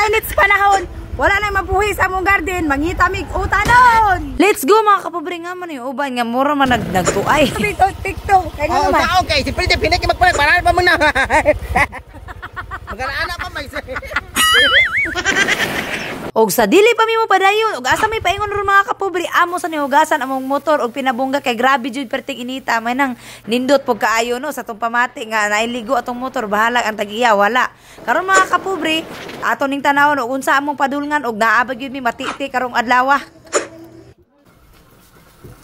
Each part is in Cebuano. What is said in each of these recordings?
Kainit sa panahon, wala nang mabuhi sa among garden, mangita mig utanon. Let's go, mga kapobre, nga man yung uban nga mura man nagtuay. TikTok, TikTok. Kay Oh, nga naman. sa okay, si Pretty Pinay kay magpalag para pa mo na. Magana pa may. Og sa dili pa mi mo padayon, og asa may paingon ron, mga kapobre, amo sa nihugasan among motor og pinabongga kay grabe jud perting inita, may nang nindot pug kaayo, no, sa tong pamati nga nailigo atong motor, bahala ang tagiya wala. Karon, mga kapobre, ato ning tanawon og unsa among padulngan og naa ba gyud mi matiti karong adlaw.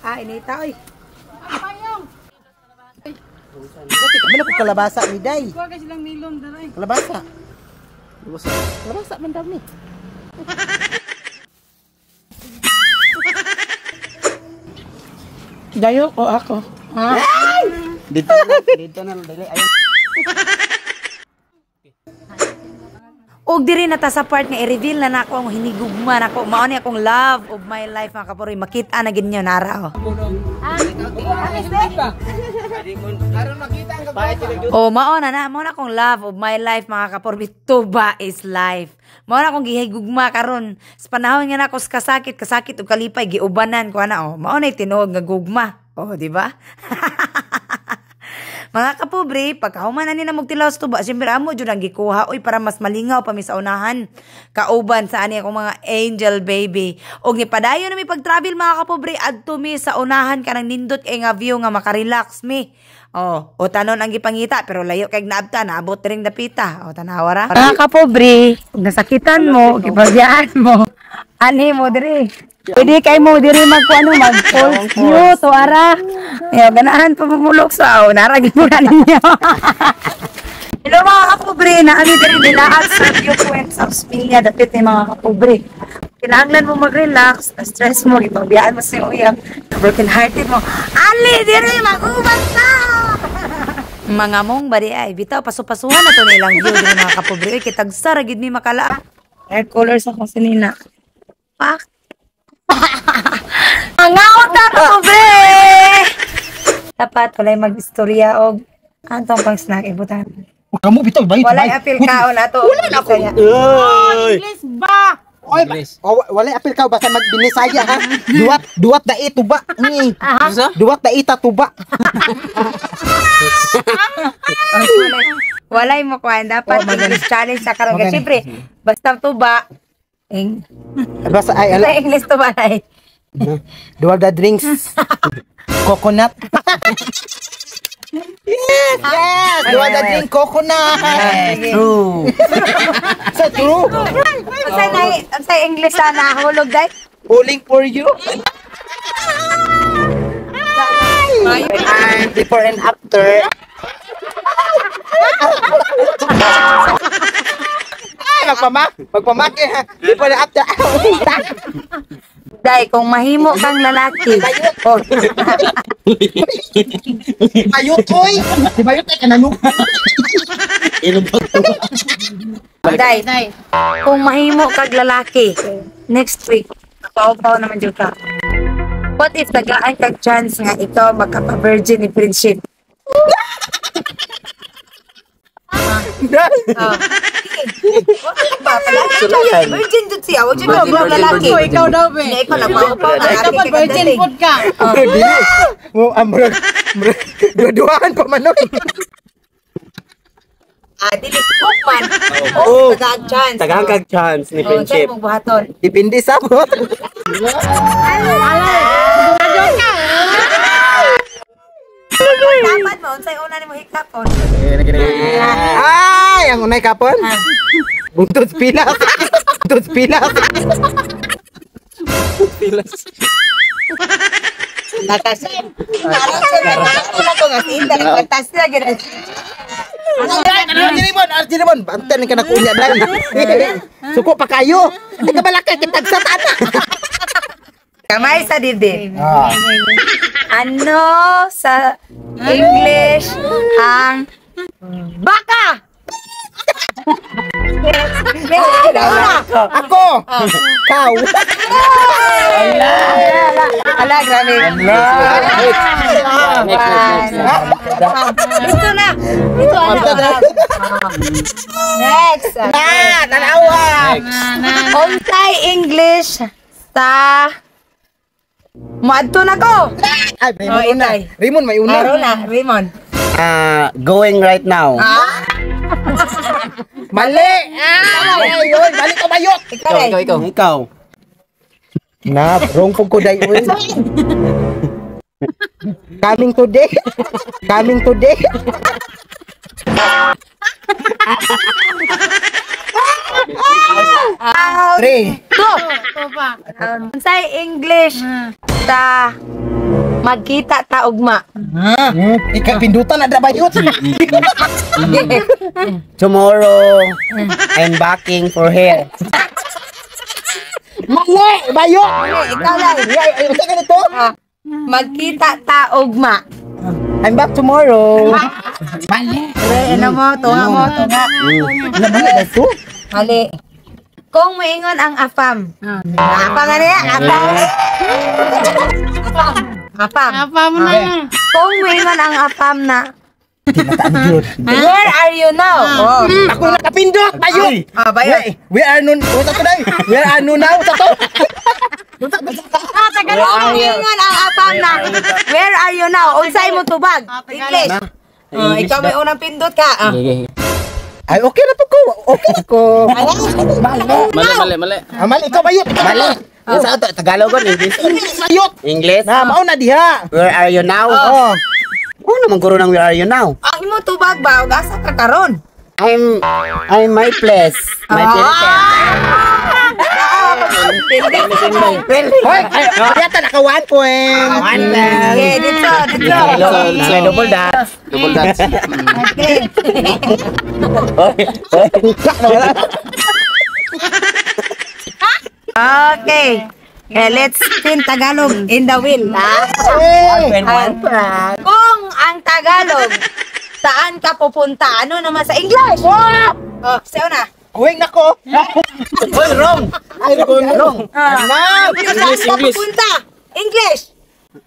Ah, inita oy. Buti kami na ko kalabasa ni Day. Kuha ka silang milon daray. Kalabasa. Kalabasa man daw ni. Dayo ko ako. Dito na, dito na dali. Ayun. Og diri na ta sa part nga i-reveal na nako ang hinigugma nako. Mao ni akong love of my life, mga kapobre. Makita na gid niyo nara oh. Oh, mao na na, mao na akong love of my life, mga kapobre. Tuba is life. Mao na akong gihigugma karon. Sa panahon nga nako sa kasakit, kasakit ug kalipay giubanan ko ana oh. Mao na tinuod nga gugma. Oh, di ba? Mga kapobre, pagkahuman na ni na magtilaw sa tuba, siyempre amo jud ang gikuha oy para mas malingaw pa mi sa unahan. Kauban sa ani akong mga angel baby. Og nipadayon na mi pag-travel, mga kapobre, adto mi sa unahan kanang nindot kay nga view nga makarelax mi. Oh, o tanon ang gipangita pero layo kay naabta, naabot ring dapita. O tanawa ra. Mga kapobre, kung nasakitan mo, gibagyaan mo, anhi mo diri. Pwede kay mo diri mag ano, mag falls view to ara. Ayo ganahan pa mamulok sa oh, nara gid mo na ninyo. Hello, mga kapobre, na ami diri nilaag sa viewpoint sa Australia dapit ni mga kapobre. Kinahanglan mo mag-relax, na stress mo, gipagbiyaan mo sa iyong uyab, broken hearted mo. Ali diri mag-uban ta. Mga mong bari ay bitaw pasupasuhan na to nilang view diri, mga kapobre. Oy, kitag ra gid mi makala. Hair color sa akong sinina. Pak. Ang ta, kapobre. Dapat walay mag-istorya og antong pang snack ibutan. Kamu bitaw bay. Walay apil kaon ato. Wala na ako. English ba? Oy, oh, walay apil ka basta magbinisaya ha. Duwat duwat da tuba ni. Duwat da ita tuba. Walay mo kuan dapat English challenge sa karon. Magani. Siyempre, basta tuba. Eng, Basta ay sa ala. English tuba na eh. Duwat da drinks. Coconut. Yes. Duwat da drink coconut. True. So true. Unsay na unsay English sa nahulog day? Pulling for you. And before and after. Ay, magpamak eh, ha. Before and after. Day, kung mahimo kang lalaki. Oh, Bayot, oy! Di bayot ay kananong. Day, kung mahimo kag lalaki, next week, paupaw naman jud ka. What if tagaan kag chance nga ikaw magkapa-virgin ni friendship? Oh. Ba, palagi virgin jud siya, wag jud ka lalaki. Ikaw daw be. Hindi, ikaw lang paupaw na Ikaw ate pa kay virgin kadaling. food ka. Dili. Mo amrag dua-duaan pa man oy. Ah, dili hook man. Oh, tagaan chance. Tagaan kag chance ni Oh, friendship. saan mong buhaton? Depende sa mo. Dapat mo unsay una nimo hikapon? Ay, ang unay kapon. Buntod pilas. Buntod pilas. Nakasin. Ko nga si Inda nagpantas na gid. Arjinibon, Arjinibon, bantan ka na kunya dai. Suko pa kayo. Ay kabalaka kitag sa tana. Kamay sa dibdib. Ah. Ano sa English ang baka? Ako. Cow. Ala, grabe. Next, next, next. Ito na. Ito ana. Next. Ah, tanawa. Unsay English sa Moadto na ko. Ay, Raymond Oh, una. itay. Raymond may una. Aro na, Raymond. Ah, going right now. Mali. Ah, ay, yun. Mali ka bayot. Ikaw, Ray. Ikaw, ikaw. Ikaw. Na, wrong po ko dai oy. Coming today. Coming today. Out. Three. Two. Unsay English sa magkita ta ugma. Ika pindutan na bayot. Tomorrow, I'm backing for hair. Mali, bayot. Ikaw lang. Ay, ay, unsa ka nito? Magkita ta ugma. I'm back tomorrow. Re, ano mo, tunga mo, tunga. Ano ba na ito? Mali. Kung moingon ang afam. Afam ano yan? Afam. Afam. Apa mo na. Kung moingon ang afam na, Tinataan yun. where are you now? Oh. Ako nakapindot, bayot. Ah, bayot. We are nun, unsa to dai? We are nun now sa to. Ah, Tagalog. Kung moingon ang afam na, where are you now? Unsay mo tubag? English. Oh, ikaw may unang pindot ka. Ah. Ay, okay na po ko. Okay na ko. Mali. Mali, mali, mali. Ah, mali ikaw bayot. Ikaw Mali. Sa ato, Tagalog ko, English. English bayot. English. Na mao na diha. Where are you now? Oh. Oh, naman guro ng where are you now? Ang imo tubag ba? Ug asa ka karon? I'm my place. My place. Hoy, ay, yata naka 1 point. One Okay, dito, dito. Sige, double dots. Double dots. Okay. Okay. Eh, let's spin Tagalog in the wheel. Ha? Hey. Kung ang Tagalog, saan ka pupunta? Ano naman sa English? Oh, sa'yo na. Uwing na ko. Oy, wrong. Ay, wrong. Wrong. Na. Saan ka pupunta? English.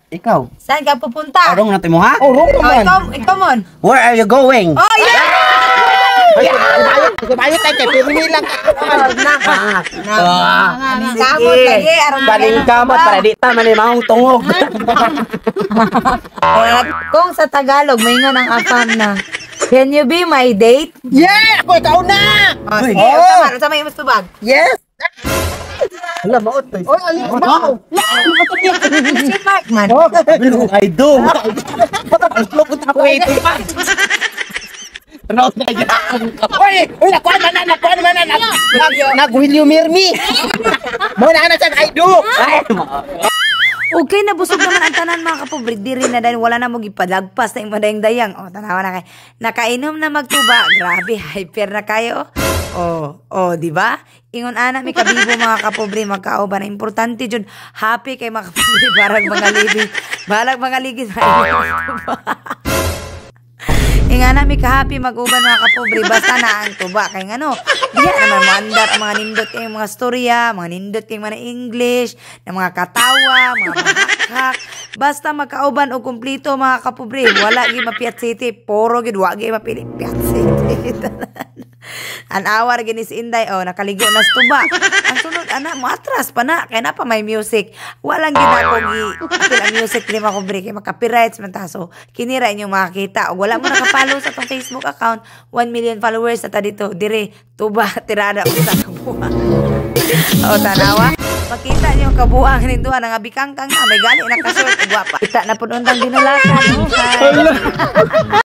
Ikaw. Saan ka pupunta? Ah, wrong natin mo ha? Oh, wrong Oh, naman. ikaw, ikaw mon. Where are you going? Oh, yeah! Ay, bayot, bayot ay kay pirmi lang. Kamot lagi aron Baling kamot para di ta man maong tungog. Eh, kung sa Tagalog may ang afam na, can you be my date? Yeah, ako ikaw na. Oh, sige, Oh. unsa man, unsa may imong tubag? Yes. Hala maot to. Oy, ay, wow. Si Mark man. Oh, I do. Wait pa. Oy, oy, nakuha man na, nakuha man na. Nag will you marry me? Mo na na siya, I do. Okay, nabusog naman ang tanan mga kapobre. Diri na dahil wala na mo gipadagpas na yung dayang. O, tanawa na kay. Nakainom na magtuba. Grabe, hyper na kayo. Oh, oh, di ba? Ingon ana mi kabibo mga kapobre, magkaoban na importante jud. Happy kay mga kapobre barag mga libi. Balag mga ligid. Inga na mi ka-happy mag-uban mga kapobre basta na ang tuba kay ngano. Diya naman moandar ang mga nindot kay mga storya, mga nindot kay mga English, na mga katawa, mga mahakhak. Basta magkauban og kumpleto mga kapobre, wala gyud mapiat city, puro gyud wa gyud mapili Piat City. An hour gini si Inday, oh, nakaligo na sa tuba. Ang sunod ana mo atras pa na kay na pa may music. Walang gid ako gi apil ang music ni mga kapobre kay maka-copyrights man ta. So kinira inyong makakita. Og wala mo nakapollow sa atong Facebook account, 1 million followers na ta dito. Dire tuba tirada usa ka buwan. O tanawa. Makita niyo ang kabuang ninduha nga bikangkang na may gali na ka-short ug wa pa. Kita na pud untang dinulakan.